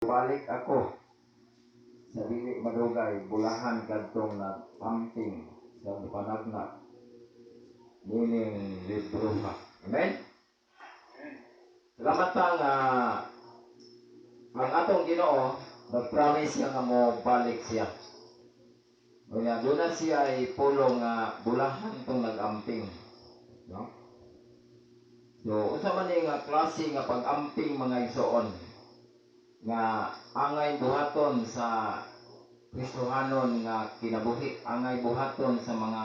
Balik ako sa dili madugay, bulahan kadtong nag-amping sa panagna nining libroha. Amen. Salamat ta nga ang atong Ginoo nag-promise siya nga mo balik siya. Kaya doon na siya ay pulong nga bulahan tong nag-amping. No? So, unsa man ni nga klase nga pag-amping, mga igsoon, nga angay buhaton sa Kristohanon nga kinabuhi, angay buhaton sa mga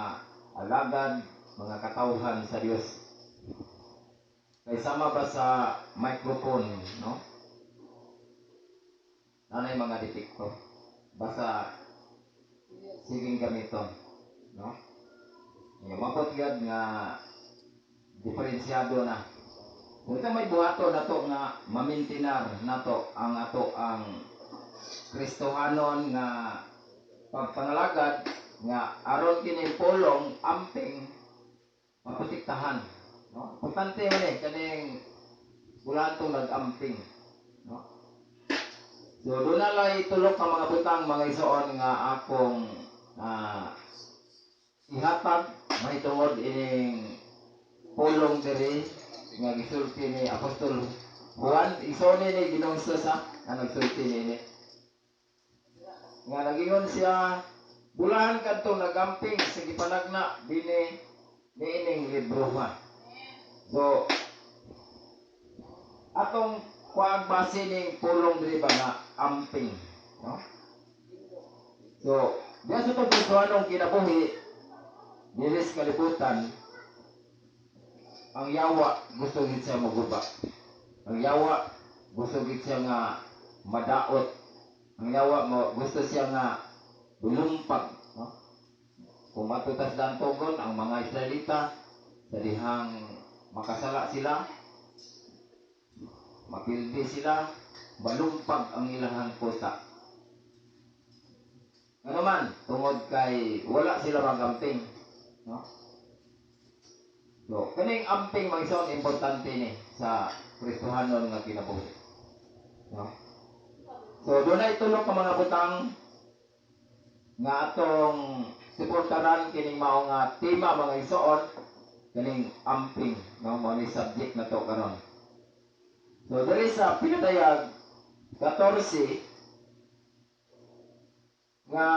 alagad, mga katawhan sa Dios? Kay sama ba sa microphone, no? Nanay mga depekto. Basta siging gamiton, no? Nga mabot gyud nga diferensyado na. Kung sa may buhato nato nga mamintinar nato ang ato ang Kristohanon nga pagpangalagad nga aron kini pulong amping maprotektahan, no? Importante man eh kaning bulahan tong nag-amping, no? So doon na lay tulok ang mga butang, mga igsoon, nga akong ihatag mahitungod ining pulong diri nga gisulti ni Apostol Juan. Igsoon ni Ginoong Jesus ha nga nagsulti niini nga nagingon siya, "Bulahan kadtong nagamping sa gipanagna dinhi niining libroha." So atong kuang base ning pulong diri ba nga amping, no? So diya sa itong Kristohanong kinabuhi diri sa kalibutan, ang yawa gusto gid siya maguba. Ang yawa gusto gid siya nga madaot. Ang yawa mo gusto siya nga bulumpag, no? Kung matutas dantogon ang mga Israelita sa dihang makasala sila, mapildi sila, malumpag ang ilahang kuta. Ano man, tungod kay wala sila magamping, no? So, kaning amping, mga igsoon, importante ni sa Kristohanon nga kinabuhi. No? So, doon na itulok ang mga butang nga atong suportaran kining mao nga tema, mga igsoon, kaning amping, no? Mao ni subject na to karon. So, diri sa Pinadayag 14 nga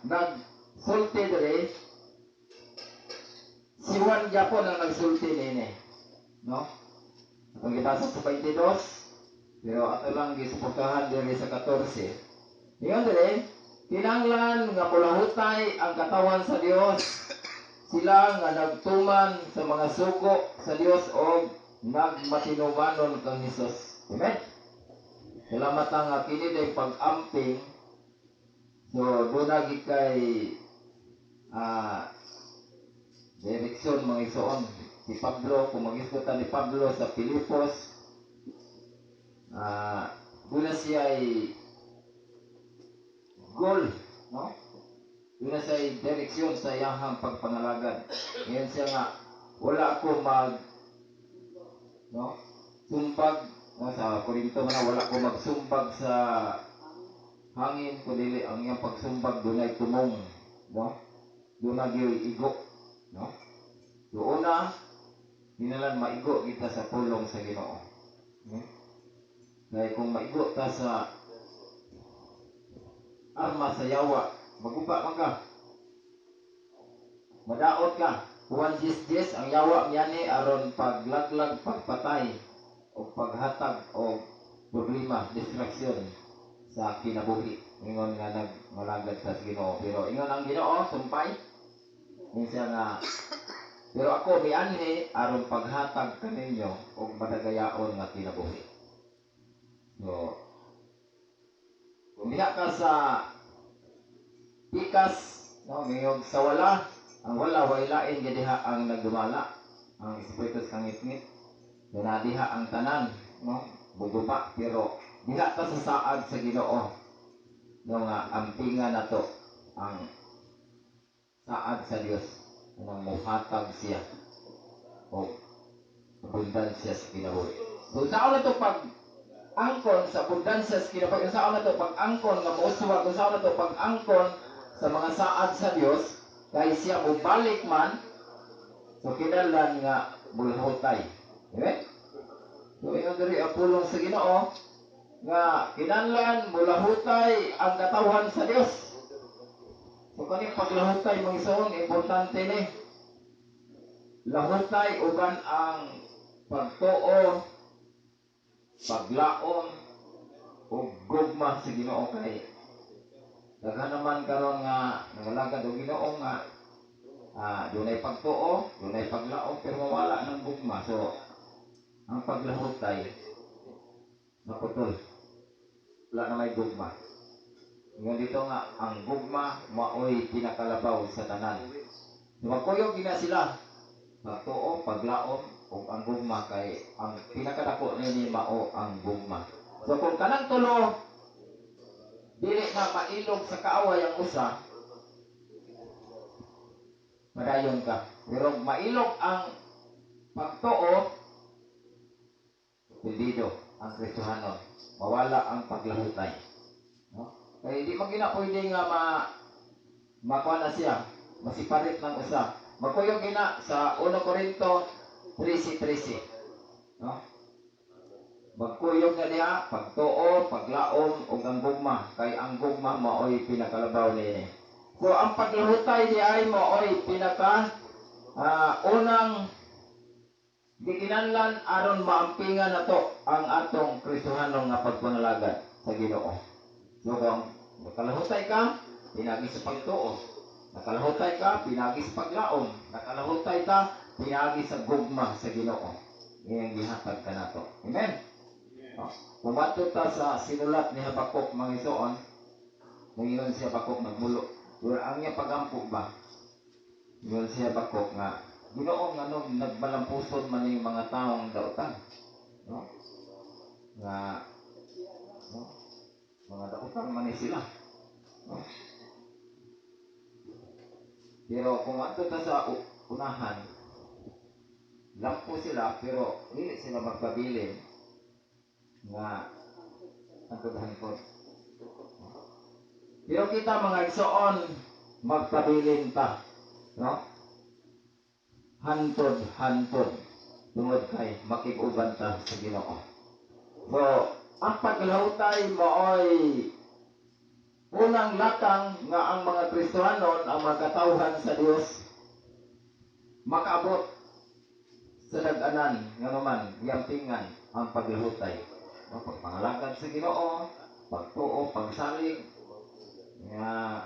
nagsulti diri si Juan gyapon ang nagsulti niini, no? Atong gibasa sa 22, pero ato lang gisuportahan diri sa 14. Ingon diri, kinahanglan nga mulahutay ang katawan sa Dios, sila nga nagtuman sa mga sugo sa Dios og nagmatinumanon kang Hesus. Amen. Salamat nga kini day pag-amping. So doon na gid kay direksyon, mga igsoon. Si Pablo, kung mag-isgutan ni Pablo sa Pilipos, doon na siya ay goal, no? Doon na siya ay direksyon sa iyahang pagpangalagad. Ngayon siya nga, wala ako mag, no? Sumbag, no? Sa Korinto man na, wala ako magsumbag sa hangin, kundi ang iyang pagsumbag doon ay tumong, no? Doon na igo, no? So una, dinalan maigo kita sa pulong sa Ginoo. No? Dahil kung maigo ta sa arma sa yawa, maguba man ka. Madaot ka. Juan 10:10, ang yawa miyani aron paglaglag, pagpatay, o paghatag o problema, distraction sa kinabuhi. Ingon nga nagmalagad sa Ginoo. Pero ingon ang Ginoo, sumpay. Minsan nga, pero ako mianhi aron paghatag kaninyo og madagayaon nga kinabuhi. So, kung diha ka sa pikas, no, ngayong sa wala, ang wala, way lain gid diha ang nagdumala, ang espiritu sa ngitngit. So, na diha ang tanan, no, buguba, pero diha ta sa saad sa Ginoo, no, nga ampinga nato ang saad sa Dios nang muhatag siya o abundansya sa kinabuhi. So, saan na to pag angkon sa abundansya sa kinabuhi, unsaon nato pag-angkon nga mouswag, unsaon nato pag-angkon sa mga saad sa Dios kay siya mobalik man, so kinahanglan nga mulahutay. Amen? So ingon diri ang pulong sa Ginoo nga kinahanglan mulahutay ang katawhan sa Dios. So kaning paglahutay, mga igsoon, importante ni. Lahutay uban ang pagtuo, paglaom ug gugma sa Ginoo, kay daghan naman karon nga nangalagad og Ginoo nga dunay pagtuo, dunay paglaom, pero mawala ng gugma. So ang paglahutay naputol. Wala na may gugma. Ingon dito nga ang gugma maoy pinakalabaw sa tanan. So magkuyog gina sila, pagtuo, paglaom ug ang gugma, kay ang pinakadako nini mao ang gugma. So kung kanang tulo dili na mailog sa kaaway ang usa, padayon ka. Pero mailog ang pagtuo, perdido ang Kristohanon. Mawala ang paglahutay. No? Kaya di man gina pwede nga makuha na siya, masiparit ng usa. Magkuyog gina sa 1 Corinto 13:13. No? Magkuyog na diha, pagtuo, paglaom, ug ang gugma. Kay ang gugma maoy pinakalabaw nini. So ang paglahutay di ay maoy pinaka unang gikinahanglan aron maampingan nato ang atong Kristohanon nga pagpangalagad sa Ginoo. So kung nakalahutay ka, pinagi sa pagtuo. Nakalahutay ka, pinagi sa paglaom. Nakalahutay ka, pinagi sa gugma sa Ginoo. Iyang gihatag ka nato. Amen. No? Kumadto ta sa sinulat ni Habakuk, mga igsoon, ngayon si Habakuk nagmulo. Pero ang iya pagampo ba? Ingon si Habakuk nga, "Ginoo, nganong nagmalampuson man yung mga taong dautan?" No? Nga, no? Mga dautan man ni sila. No? Pero kung adto ta sa unahan, lampo sila pero dili sila magpabilin nga hangtod-hangtod. Pero kita, mga igsoon, magpabilin ta. No? Hantod, hantod. Tungod kay makig-uban ta sa Ginoo. So, ang paglahutay maoy unang lakang nga ang mga Kristohanon, ang mga katawhan sa Dios, makaabot sa dag-anan nga naman giampingan ang paglahutay. No, pagpangalagad sa Ginoo, pagtuo, pagsalig, nga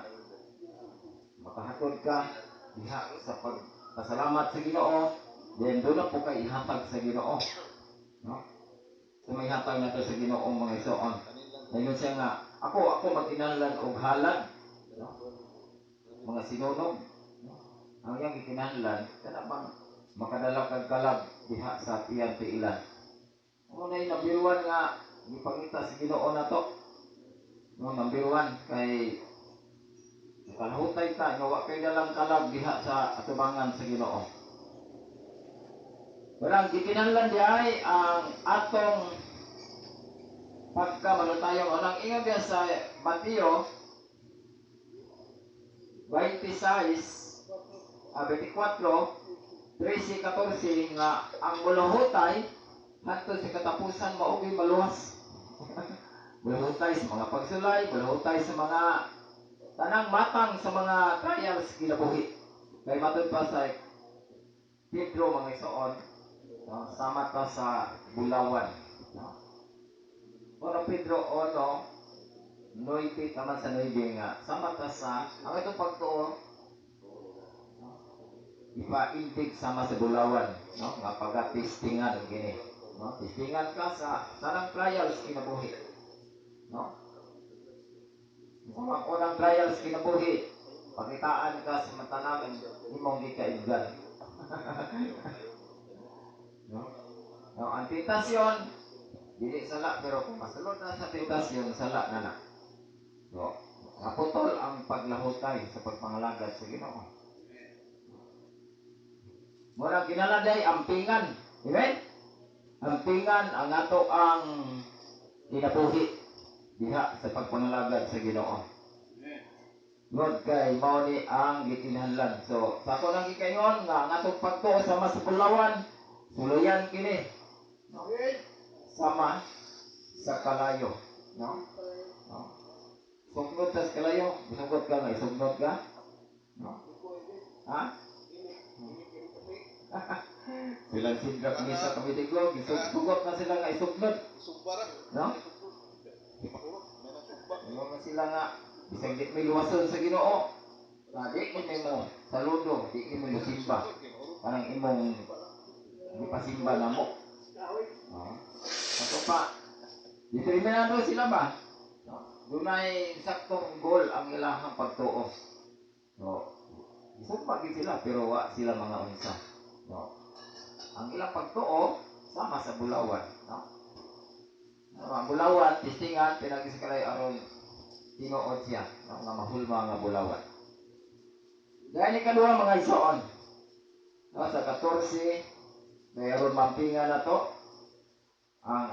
makahatod ka diha sa pagpasalamat sa Ginoo, then doon na po kay ihatag sa Ginoo. No? So may hatag na to sa Ginoo, mga igsoon. Ngayon siya nga, ako magkinahanglan og halad, no? Mga sinunog. No? Ang iyang gikinahanglan, kana bang makadala kag kalag diha sa iyang tiilan. Mo na yung number one nga gipangita sa Ginoo nato. No, number one kay nakalahutay ta nga wa kay dalang kalag diha sa atubangan sa Ginoo. Walang gikinahanglan di ay ang atong pagkamalutayon. Unang ingon diya sa Mateo 26, 24, 13, 14 nga ang mulahutay hangtod sa katapusan mao'y maluwas. Mulahutay sa mga pagsulay, mulahutay sa mga tanang matang sa mga trials kinabuhi. Kay matud pa sa Pedro, mga igsoon, no, sama ta sa bulawan. No? Uno Pedro 1, 9 taman sa 9 nga sama ta sa ang itong pagtuo, no, ipaintig sama sa bulawan, no, nga pagatestingan gini, no, testingan ka sa tanang trials kinabuhi, no. Kung ang unang trials kinabuhi, pakitaan ka sa matanang imong gikaigdan, no? No, ang tentasyon dili sala, pero kung masulod na sa tentasyon, sala na na. So, naputol ang paglahutay sa pagpangalagad sa Ginoo. Murag kinalanday ampingan. Amen? Ampingan ang ato ang kinabuhi diha sa pagpangalagad sa Ginoo. Lord, kay mao ni ang gikinahanglan. So, sa ako nang gikaingon nga ang atong pagtuo sama sa bulawan, suluyan kini. No? Sama sa kalayo, no? No? Sugnod tas kalayo, sugnod ka nga isugnod ka. No? Ha? Sila Sidrak Misa Kamidigo, gisugot na sila nga isugnod. No? Ingon man sila nga bisag di may luwason sa Ginoo. Na di mo nimo saludo, di mo simba. Parang imong gipasimba na mo. No? Ato pa, determinado sila ba? No? Dunay saktong goal ang ilahang pagtuo. So, gisumba gid sila pero wa sila mga unsa. No? Ang ilang pagtuo sama sa bulawan, no? Ang bulawan testingan pinagi sa kalayo aron tinuod siya, no? Nga mahulma nga bulawan. Dahil ni kaduha, mga igsoon. No, sa 14 mayroon mampinga na to ang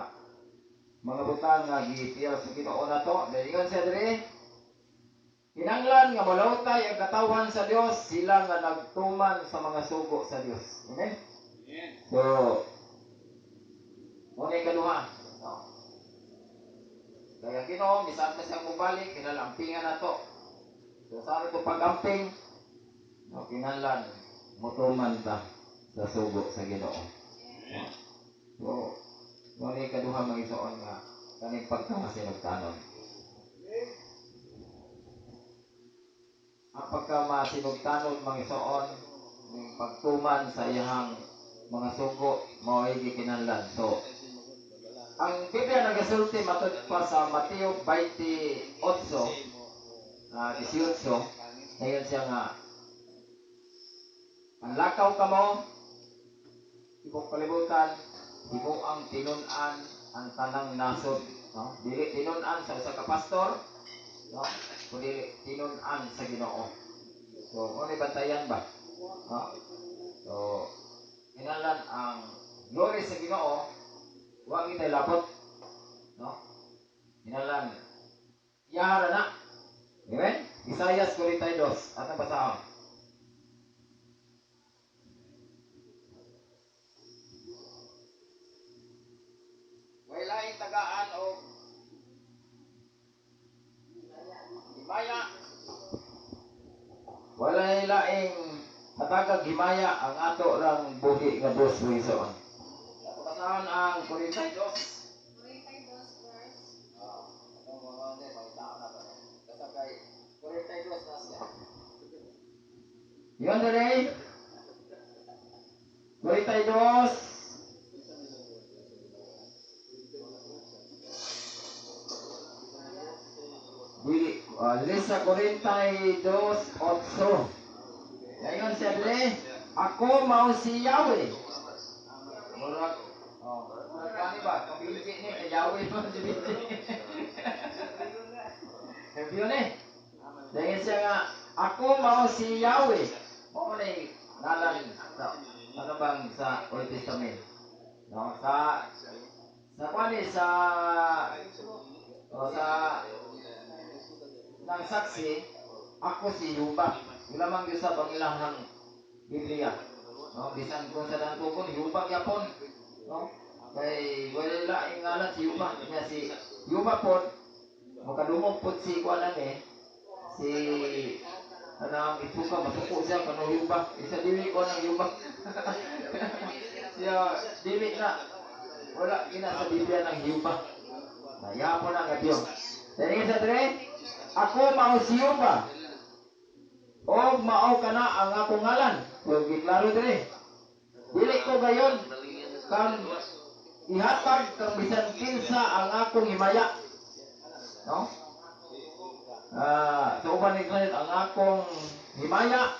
mga butang nga gipiyal sa Ginoo na to. Dahil ingon siya diri, kinanglan nga molawtay ang katawhan sa Dios, sila nga nagtuman sa mga sugo sa Dios. Amen. So, muna yung kaduha. No? Kaya Ginoo, bisan pa siyang mubalik, kinalampingan na to. So, sa ito pag-amping, no, kinahanglan mutuman ta sa sugo sa Ginoo. No? So, muna yung kaduha, mga igsoon, nga kaning pagkamasinugtanon. Ang pagkamasinugtanon, mga igsoon, ning pagtuman sa iyahang mga sugo, mao'y gikinahanglan. So, ang Biblia nagasulti matud pa sa Mateo 28, 18, ngayon siya nga, "Ang lakaw kamo, tibok kalibutan, himuang tinun-an ang tanang nasod." No? Dili tinun-an sa usa ka pastor, no? Kundi tinun-an sa Ginoo. So, mo ni bantayan ba? No? So, kinahanglan ang glory sa Ginoo, wa gid labot. No? Kinahanglan iyahara na. Amen? Isaias 42, atong basahon. Walay tagaan og himaya. Walay laing hatagag himaya ang ato lang buhi nga Dios, mga igsoon. Ato basahon ang 42. 42 verse. Ah, atong mga hindi, makita na to. Basta kay 42 na siya. Yun dire. 42. Dili, Lisa 42:8. Ngayon siya dire, "Ako mao si Yahweh." Murag, oh, murag kani ba? Kabinji ni, kay Yahweh man si Binji. Review ni. Dahil siya nga, "Ako mao si Yahweh." Mao ni ngalan sa ano bang sa Old Testament. No, sa kwani sa o sa nang saksi, "Ako si Yuba." Wala man gyud sa ang ilahang Biblia. No, bisan kung sa dantukon Yuba gyapon. No? Kay wala laing ngalan si Yuba. Nya si Yuba pod makadungog pod si kuanan eh. Si kanang ituka masuko siya kanang Yuba. Isa dili ko nang Yuba. Siya dili na wala ina sa Biblia ng Yuba. Nayapon ang Dios. Dili sa dire, "Ako mao si Yuba. Og mao kana ang akong ngalan." So giklaro dire. "Dili ko gayon kang ihatag kang bisan kinsa ang akong himaya." No? Ah, sa uban ni Clint, ang akong himaya.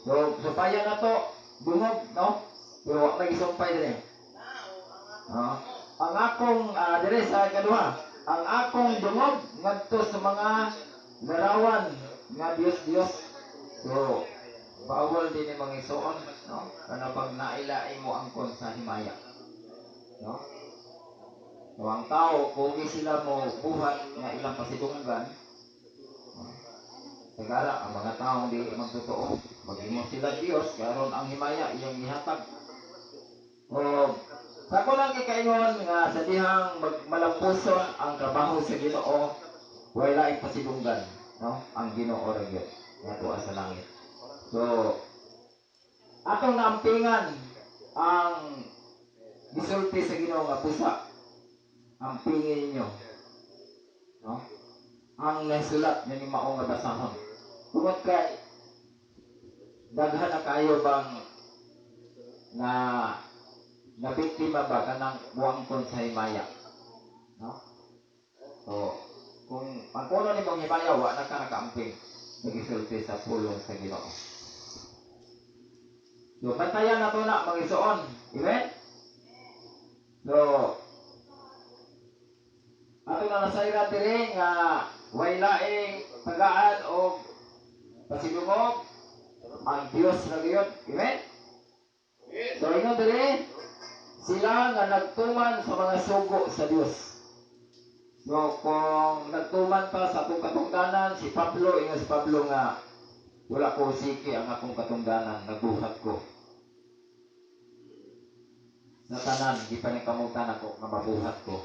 So, sumpayan na to, dungog, no? Pero wa may gisumpay dire. No? Ang akong, dire sa ikaduha, ang akong dungog ngadto sa mga larawan nga Dios-Dios. So, bawal din ni mga igsoon, no? Kana bang nailain mo angkon sa himaya. No? So ang tao, kung sila mo buhat nga ilang pasidunggan, sagara ang mga taong di magtotoo. Maghimo sila Dios, karon ang himaya iyang gihatag. O sa ko lang gikaingon nga sa dihang magmalampuson ang trabaho sa Ginoo, way laing pasidunggan, no? Ang Ginoo ra gyud nga tuwa sa langit. So atong naampingan ang gisulti sa Ginoo nga busa ampingin ninyo, no? Ang nasulat nga ni mao nga basahon. Tungod kay daghan na kayo bang na nabiktima ba kanang buangkon sa himaya, no? So kung ang kuno nimong himaya, wa na ka nakaamping nagisulti sa pulong sa Ginoo. So bantayan na to na, mga igsoon. Amen. So ato na nasayran diri nga way laing tagaan og pasidungog, ang Dios ra gyud. Amen. So ingon diri, sila nga nagtuman sa mga sugo sa Dios. So kung nagtuman pa sa atong katungdanan, si Pablo, ingon si Pablo nga wala ko siki ang akong katungdanan, nagbuhat ko sa tanan, gipaningkamutan ako nga mabuhat ko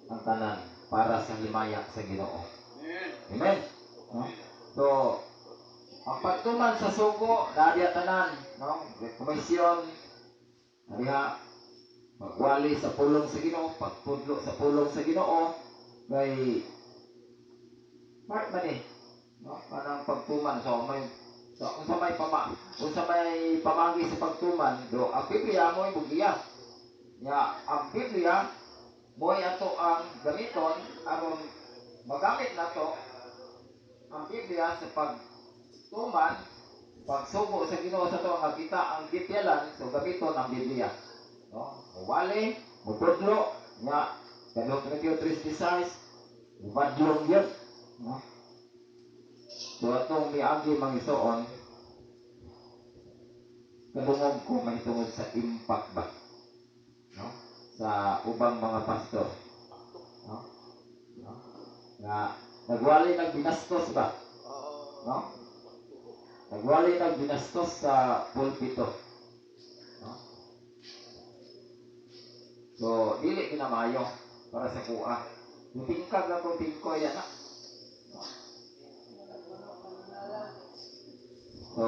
ang tanan para sa himaya sa Ginoo. Amen. No? So, ang pagtuman sa sugo, naadiya tanan, no? Komisyon, nadiha, pagwali sa pulong sa Ginoo, pagpudlo sa pulong sa Ginoo, kay part man eh, no? Kanang pagtuman so may so unsa may pamagi sa pagtuman do, ang Biblia mo bugiya. Ya, ang Biblia mo'y ato ang gamiton aron magamit nato ang Biblia sa pagtuman, pagsugo sa Ginoo sa ato nga kita ang gipyalan, so gamiton ang Biblia, no? Muwali, mutudlo nya kanong Timoteo 3:16, mubadlong yun, no? So atong miagi, mga igsoon, kadungog ko mahitungod sa impact ba, no, sa ubang mga pastor, no, no, nga nagwali nagbinastos ba, no, nagwali nagbinastos sa pulpito, no? So dili kinamayo para sa kuha. Tingkag ako tingkoy ana, no? So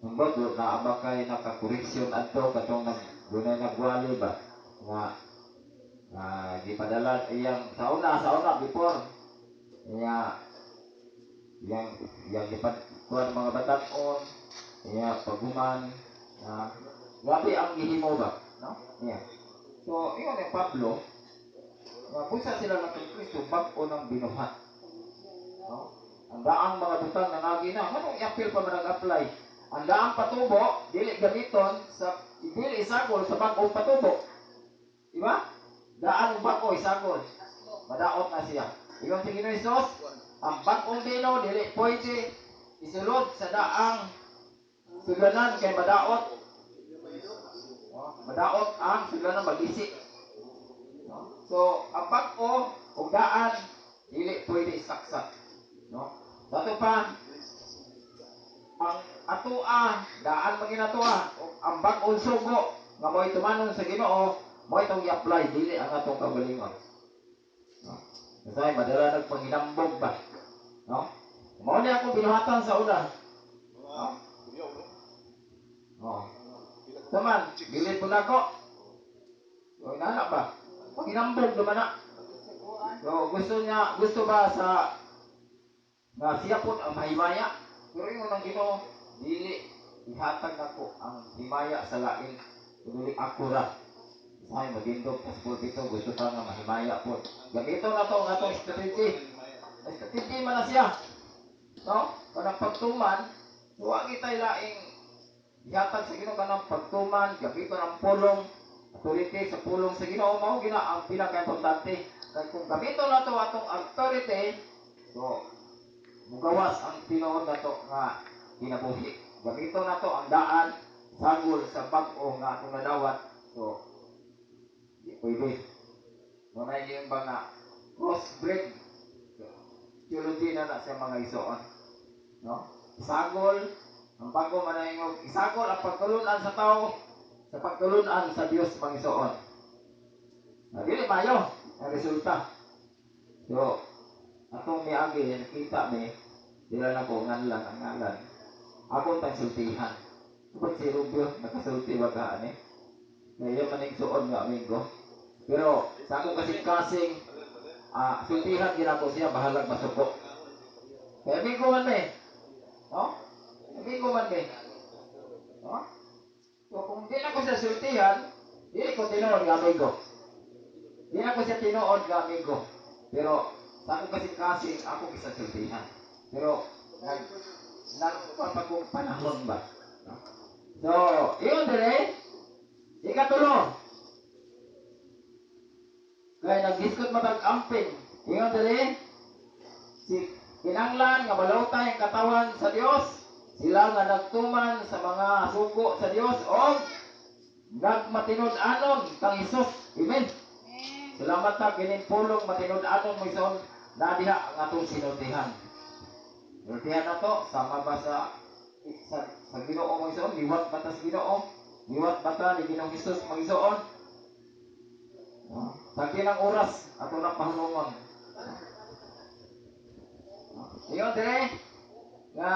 Ambot, naa ba kay nakakoreksyon adto katong nag dunay nagwali ba nga gipadala iyang sa una before iya iyang iyang gipad kuan mga batan-on iya paghuman, grabe ang gihimo ba, no? Iya. So ingon ni Pablo nga busa sila ng Kristo, bag-o ng binuhat, no? Ang daang mga butang nangagi na, nganong iapil pa man nag-apply ang daang patubo? Dili gamiton sa, dili isagol sa bag-ong patubo. Di ba? Daan ang bag-o isagol. Madaot na siya. Ingon si Ginoo Hesus, ang bag-ong bino dili pwede isulod sa daang sudlanan kay madaot. No? Madaot ang sudlanan, magisi. No? So, ang bag-o ug daan dili pwede isaksak. No? Dato pa, ang atoa, daan man ginatoa, ang bag-ong sugo nga mo'y tumanon sa Ginoo, mo itong i-apply, dili ang atong kaugalingon. No? Kasi madala nagpanghinambog ba? No? Mao ni akong binuhatan sa una. No? Oh. Taman, bilid po nako. So, inana ba? Panghinambog naman na. So, gusto niya, gusto ba sa nga siya po ang mahimaya? Pero ingon ang Ginoo, dili ihatag nako ang himaya sa lain, kundi ako ra. Say magindog sa pulpito, gusto ta nga mahimaya po. Gamito na to ang atong strategy. Strategy man na siya. No? Kanang pagtuman, wa kitay laing ihatag sa Ginoo kanang pagtuman, gamito ng pulong, authority sa pulong sa Ginoo mao gina ang pinaka-importante. Kay kung gamito na to atong authority, so mugawas ang tinuod nato nga kinabuhi. Gamito na to ang daan sagol sa bag-o nga atong nadawat. So Di pwede. Muna yung ba nga crossbreed theology na na sa mga igsoon. No? Isagol, ang bago man na yung isagol ang pagtulunan sa tao sa pagtulunan sa Dios, mga igsoon. Na dili mayo ang resulta. So, atong miagi nakita mi dila na ko nganlan ang ngalan. Ako tang sultihan. Tubod si Rubio nakasulti ba ka ani? Kaya man igsuon nga amigo. Pero sa akong kasing-kasing sultihan ginako siya, bahalag masuko. Kaya amigo man me. No? Amigo man me. No? So kung di na ko siya sultihan, di ko tinuod nga amigo. Di na ko siya tinuod nga amigo. Pero sa akong kasing-kasing, ako kisa sultihan. Pero nagpapagong panahon ba? No? So, iyon dire, ikatulo. Kaya naghiskot matag amping. Ingon dire, si kinanglan nga malawtay ang katawan sa Dios, sila nga nagtuman sa mga sugo sa Dios og nagmatinud-anon kang Hesus. Amen. Salamat ta kining pulong matinud-anon mo ison na diha ang atong sinultihan. Sinultihan nato sama ba sa Ginoo mo ison, liwat ba ta sa Ginoo? Liwat ba ta ni Ginoong Hesus mga igsoon? No? Sa kinang oras ato nang pahunungon. No? Ingon dire nga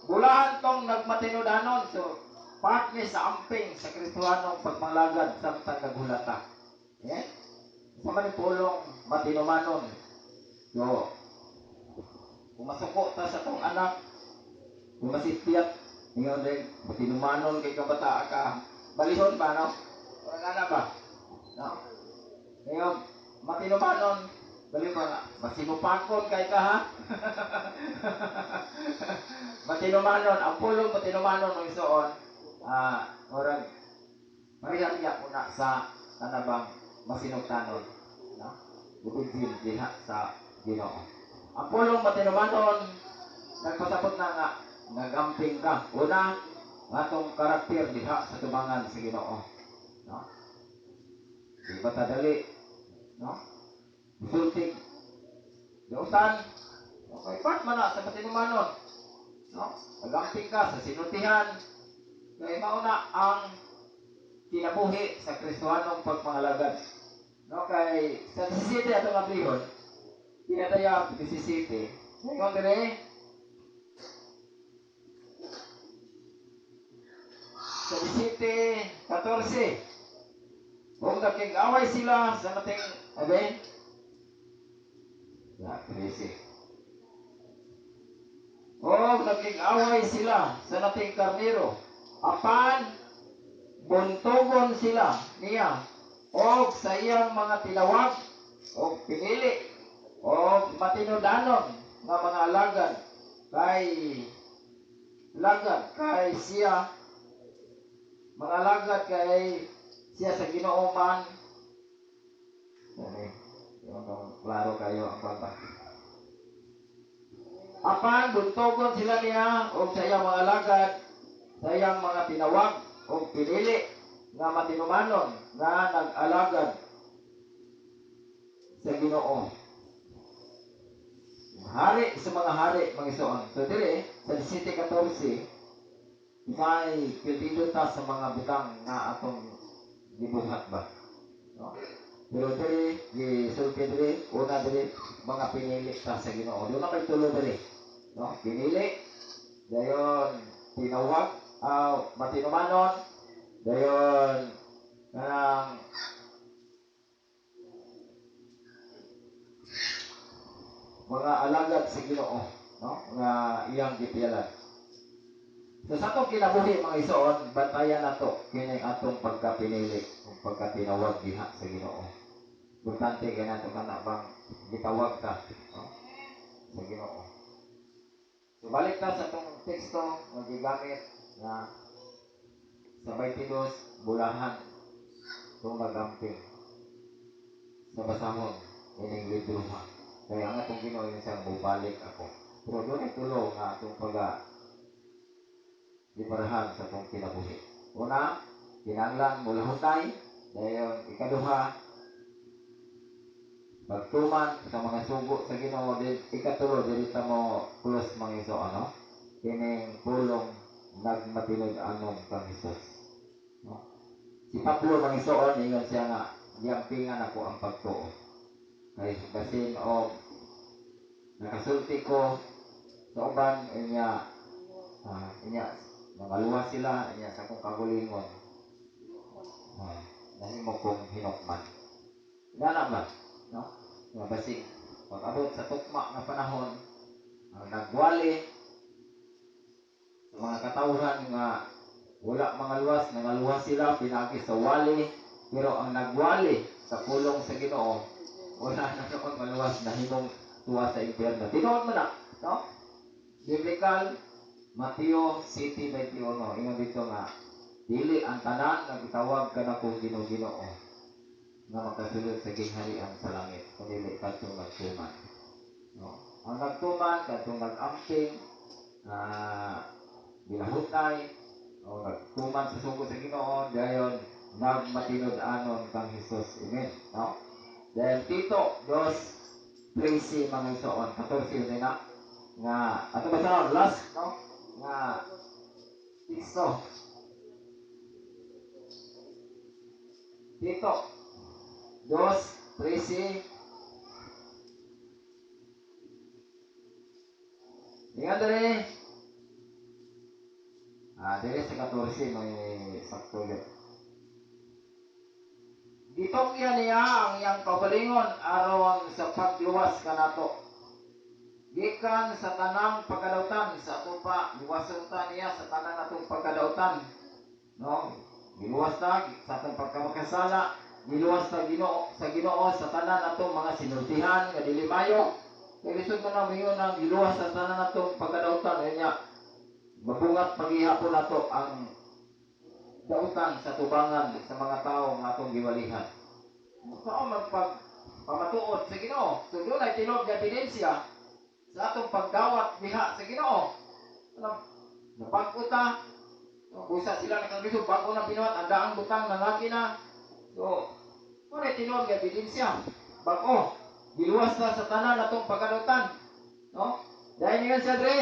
bulahan tong nagmatinud-anon, so part ni sa amping sa Kristohanong pagmanglagad samtang naghulata. Eh? Sa man pulong matinumanon. So, kung masuko ta sa tong anak, kung masipyat, ingon din, matinumanon kay kabata ka, balihon ba, no? Wala na ba? No? Ngayon, matinumanon, bali ba nga, masinupakon kay ka ha? Matinumanon, ang pulong matinumanon ng isuon, orang pareha niya una sa kanabang masinugtanon, no? Bukod din diha sa Ginoo. Ang pulong matinumanon, nagpasabot na nga nagamping ka. Una, atong karakter diha sa tubangan sa Ginoo. No? Di ba ta dali? No? Sultig. Dautan. Okay, part man na sa matinumanon. No? Nagamping ka sa sinultihan. Kay mauna ang kinabuhi sa Kristohanong pagpangalagad. No, kay sa 17 atong ablihon, kinataya 17. Ngayon dire sa 17:14. Kung nakig-away sila sa nating, abe? Ya, 13. O nakig-away sila sa nating karnero, apan buntugon sila niya og sa iyang mga tinawag og pinili og matinudanon nga mga alagad kay lagad kay siya mga alagad kay siya sa Ginoo man. Ano, yung klaro kayo ang baba. Apan buntogon sila niya og sa iyang mga alagad sa iyang mga tinawag og pinili nga matinumanon nga nag-alagad sa Ginoo. Hari sa mga hari, mga igsoon. So dire sa 17:14, may pildido ta sa mga butang nga atong gibuhat ba. No? Pero dire, gisulti dire, una dire, mga pinili ta sa Ginoo. Doon na may tulo dire. No? Pinili, dayon tinawag, matinumanon, dayon kanang mga alagad sa Ginoo, no? Nga iyang gipialan. So sa atong kinabuhi mga igsoon, bantayan nato kini atong pagkapinili ug pagkatinawag diha sa Ginoo. Importante kay nato kana bang gitawag ka, no? Sa Ginoo. So balik ta sa atong teksto nga gigamit nga sa 22, bulahan itong nagamping sa basahon ining libro ha. Kaya ang atong Ginoo yung siyang mubalik ako. Pero doon ay tulo nga atong pag liparahan sa atong kinabuhi. Una, kinahanglan mulahutay. Dayon ikaduha, pagtuman sa mga sugo sa Ginoo. Din ikatulo, dili ta mo close, mga igsoon, no? Kining pulong nagmatinud-anon kang Hesus, no? Si Pablo, mga igsoon, ingon siya nga giampingan ako ang pagtuo kay basin og nakasulti ko sa uban, inya inya nangaluwas sila, inya sa akong kagulingon nahimo kong hinukman. Ingana ba, no? Nga basig pag abot sa tukma nga panahon, ang nagwali sa mga katawhan nga wala mga luwas, nangaluwas sila pinagi sa wali, pero ang nagwali sa pulong sa Ginoo, wala na noon maluwas, nahimong tuwa sa impyerno. Tinuod mo na, no? Biblical, Mateo 7:21, ingon dito nga dili ang tanan nga gitawag kanako "Ginoo, Ginoo" nga makasulod sa gingharian sa langit, kundi kadtong nagtuman, no? Ang nagtuman, kadtong nag-amping, gilahutay o nagtuman sa sugo sa Ginoo, dayon nagmatinud-anon kang Hesus. Amen, no? Then Tito 2:13, mga igsoon, 14 yun na nga ato ba last, no, nga teksto. Tito 2:13. Ingat dere. Dere sa 14 may sakto yun. Gitugyan niya ang iyang kaugalingon aron sa pagluwas kanato gikan sa tanang pagkadautan. Sa ato pa, luwason ta niya sa tanang atong pagkadautan, no? Giluwas ta sa atong pagkamakasala, giluwas ta Ginoo sa Ginoo sa tanan atong mga sinultihan nga dili mayo. Kay lisod man ang moingon ang giluwas sa tanan atong pagkadautan, unya mabungat paghihapon nato ang dautan sa tubangan sa mga tao nga atong giwalihan. Mao magpag pamatuod sa Ginoo. So dunay tinuod nga ebidensya sa atong pagdawat diha sa Ginoo. Ano, nabag-o ta, busa sila nakanglisod, bago na binuhat, ang daang butang nangagi na. So, mao na tinuod nga ebidensya. Bag-o, giluwas na sa tanan atong pagkadautan. No? Dahil niyan siya dre.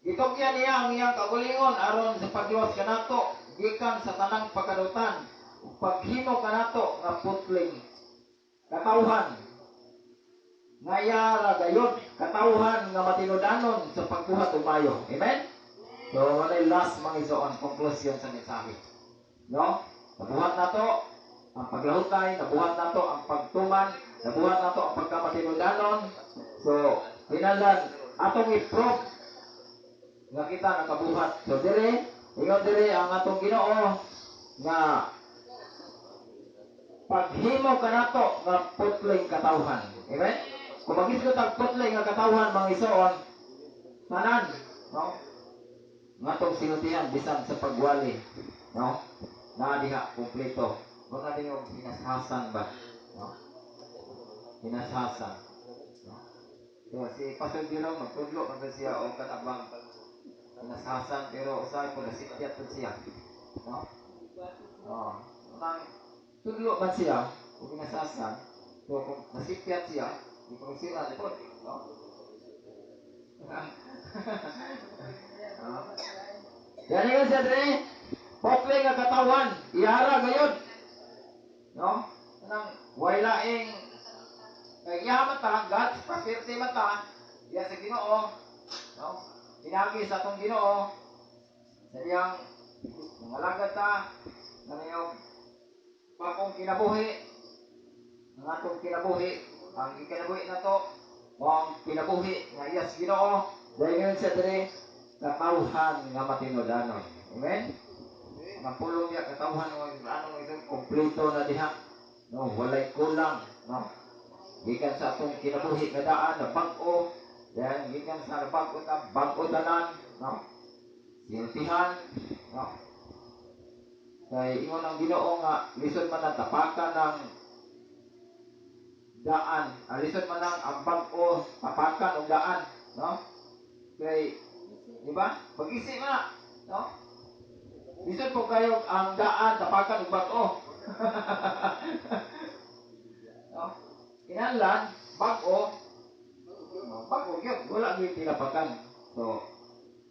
Gitugyan niya ang iyang kagulingon aron sa pagluwas kanato gikan sa tanang pagkadautan ug paghimo kanato nga putling katawhan nga yara gayod, katawhan nga matinud-anon sa pagbuhat og maayo. Amen? So, walay last, mga igsoon, conclusion sa mensahe. No? Nabuhat nato ang paglahutay, nabuhat nato ang pagtuman, nabuhat nato ang pagkamatinud-anon. So, kinahanglan atong i-prove nga kita nakabuhat. So dire, ingon dire ang atong Ginoo nga paghimo kanato nga putling katawhan. Amen? Kung magisgot ang putling nga katawhan, mga igsoon, tanan, no? Nga atong sinultihan bisan sa pagwali, no? Naa diha kumpleto. Mga dingog hinashasan ba, no? Hinashasan, no? So si Pastor Jerome magtudlo man siya og kanabang hinashasan, pero usahay po nasikyat po siya, no? Oh, nang tudlo man siya og hinashasan, so kung nasikyat siya, di ko sira po, no? Yan nga siya dre, pokle nga katawan, ihara gayod, no? Nang way laing kay iya man ta, God's property man ta, iya sa Ginoo, no? Pinagi sa atong Ginoo, sa iyang mangalagad ta, kaniyong bagong kinabuhi, ang atong kinabuhi, ang ikinabuhi na to, ang kinabuhi nga iya sa Ginoo, dahil ngayon siya diri, katawhan nga matinud-anon. Amen? Ang pulong niya, katawhan nga matinud-anon, isang kompleto na diha. No, walay kulang, no? Gikan sa atong kinabuhi nga daan na bag-o, then gikan sa bag-o ta, bag-o tanan, no? Sinultihan, no? Kay ingon ang Ginoo nga lisod man ang tapakan ng daan, lisod man ang bag-o tapakan og daan, no? Kay di ba? Pag-isi man na, no? Bisan po kayo ang daan tapakan og bag-o. No? Kinahanglan bag-o, no, bag-o gyud, wala gyud tinapakan. So,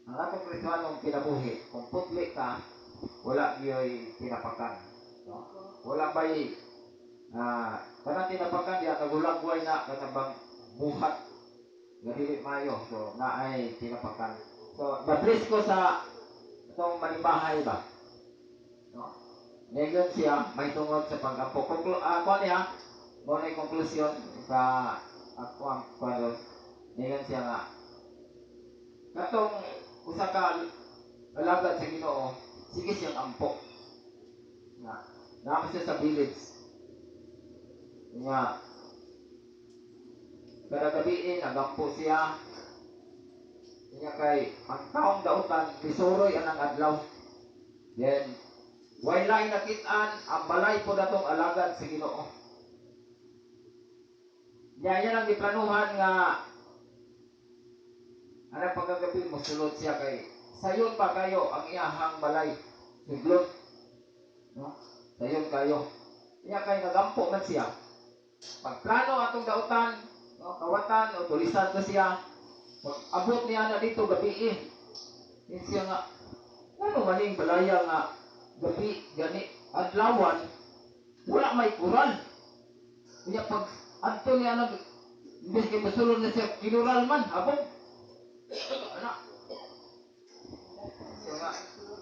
ang atong Kristohanong kinabuhi, kung putli ka, wala gyud tinapakan. No? Wala ba'y kanang tinapakan diya nagulagway na kanang bang buhat nga dili maayo. So, naay tinapakan. So, na-bless ko sa itong manibahay ba? No? Ngayon siya, may tungod sa pag-ampo. Kuha niya, mo na yung conclusion sa ako ang kuha. Ngayon siya nga, katong usa ka alagad sa Ginoo, sige siyang ampo. Nga, naa siya sa village. Nga, kada gabi nagampo siya. Nga kay, ang taong dautan, lisuroy anang adlaw. Then, way laing nakitaan, ang balay po datong alagad sa Ginoo. Nya yan ang giplanuhan nga anang pagkagabi mosulod siya kay sayon pa kayo ang iyahang balay. Suglot. No? Sayon kayo. Iya kay nagampo man siya. Pagplano atong dautan, no, kawatan o tulisan ko siya. Pag abot niya na dito gabi eh. Yun siya nga, ano maning balaya nga gabi gani adlawan wala may kural. Unya pag adto niya nag imbes kay mosulod na siya, kinural man habog. Ana. Siya nga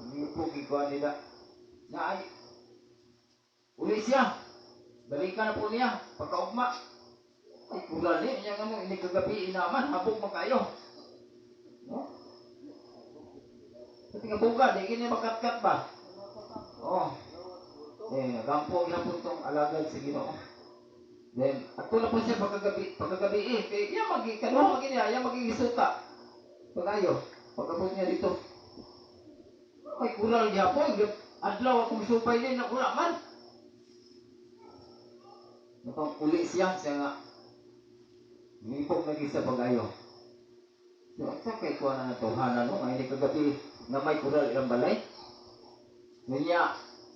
hindi po gikuha nila. Na ay uli siya. Balikan na po niya pagkaugma. Ay kural ni niya nga mo ini kagabi naman habog man kayo. No? Sa tinga buga, di kini makatkat ba? Oh. Eh, nagampo gihapon tong alagad sa Ginoo. Then, ato na po siya pagkagabi, pagkagabi eh, kay iya magi kanuha magi niya, iya magigisuta. Pagayo, pagabot niya dito. May kural gihapon, adlaw akong supay din na wala man. Natong uli siya, siya nga nipog lagi sa pagayo. So, sa kay kuha na natuhanan no, nga ini kagabi nga may kural ilang balay. Niya,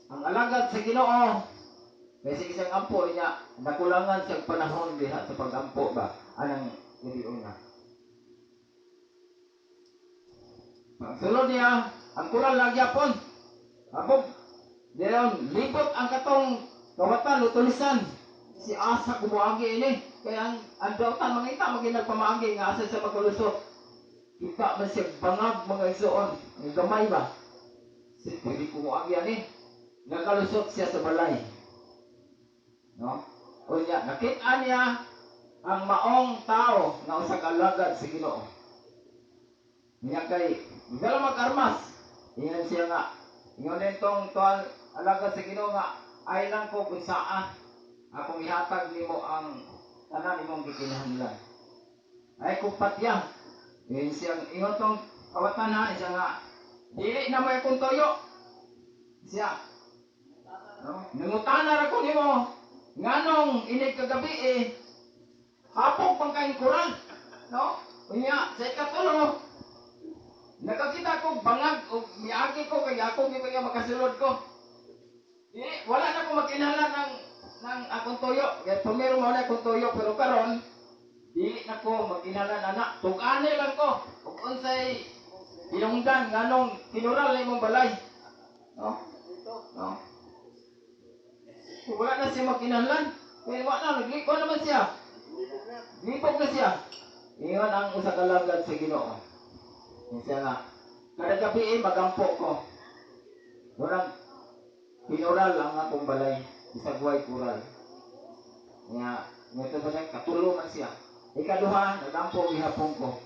ang alagad sa Ginoo, kasi isang ampo niya, nakulangan sa panahon diha sa pag-ampo ba, anang gabi una. Pagsulod niya, ang kural lagi apon. Abog, diyon, libot ang katong kawatan o tulisan. Si asa kumuagi ini. Kaya ang dautan, mangita, maging nagpamaagi, nga asa siya makalusot. Kita man siya bangag mga igsoon. Ang gamay ba? Si pwede kumuagi ani. Nakalusot siya sa balay. No? O niya, nakita niya ang maong tao nga usa ka alagad sa Ginoo. Niya kay dala mag-armas. Ingon siya nga, ingon din tong tuan alagad sa Ginoo nga ay lang ko kung saa akong ihatag nimo ang tanan imong gikinahanglan. Ay kung patya. Ingon siya, ingon tong kawatan ha, siya nga dili na may akong toyo. Siya. No? Nangutana ra ko nimo nganong inig kagabi eh hapog pang kaing kural. No? Unya sa ikatulo nakakita ko bangag og miagi ko kay ako gyud kaya makasulod ko. Di wala na ko makinahanglan ng akong toyo. Kay primero mao na akong toyo pero karon dili na ko magkinahanglan ana. Tug-ani lang ko ug unsay hinungdan nganong kinural na imong balay. No? No? So, wala na siya magkinahanglan. Kaya wala na, nagliko naman siya. Libog na siya. Ingon ang usa ka alagad sa Ginoo. Siya nga, kada gabi eh, magampo ko. Walang kinural ang akong balay. Bisag way kural. Nga, ngito ba siya, katulo man siya. Ikaduha, nagampo gihapon ko.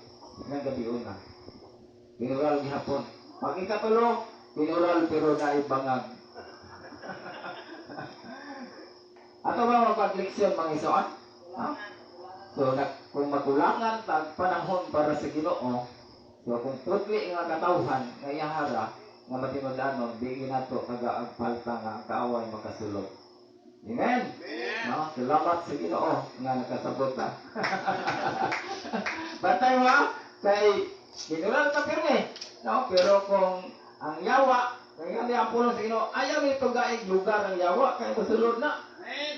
Nga gabi una. Kinural gihapon. Pag ikatulo, kinural pero naibangag. Ato ba magpagleksyon mga isoan? Ha? So, na, kung makulangan tag panahon para sa Ginoo, so kung putli nga katawhan nga iyahara nga matinud-anon, di nato kagaag palta nga ang kaaway makasulod. Amen. No, salamat sa Ginoo nga nakasabot ta. Bantay mo ha, kay kinural ka pirmi. No, pero kung ang yawa Kaya nga ang pulong sa Ginoo, ayaw ni tugaig lugar ang yawa kay mosulod na.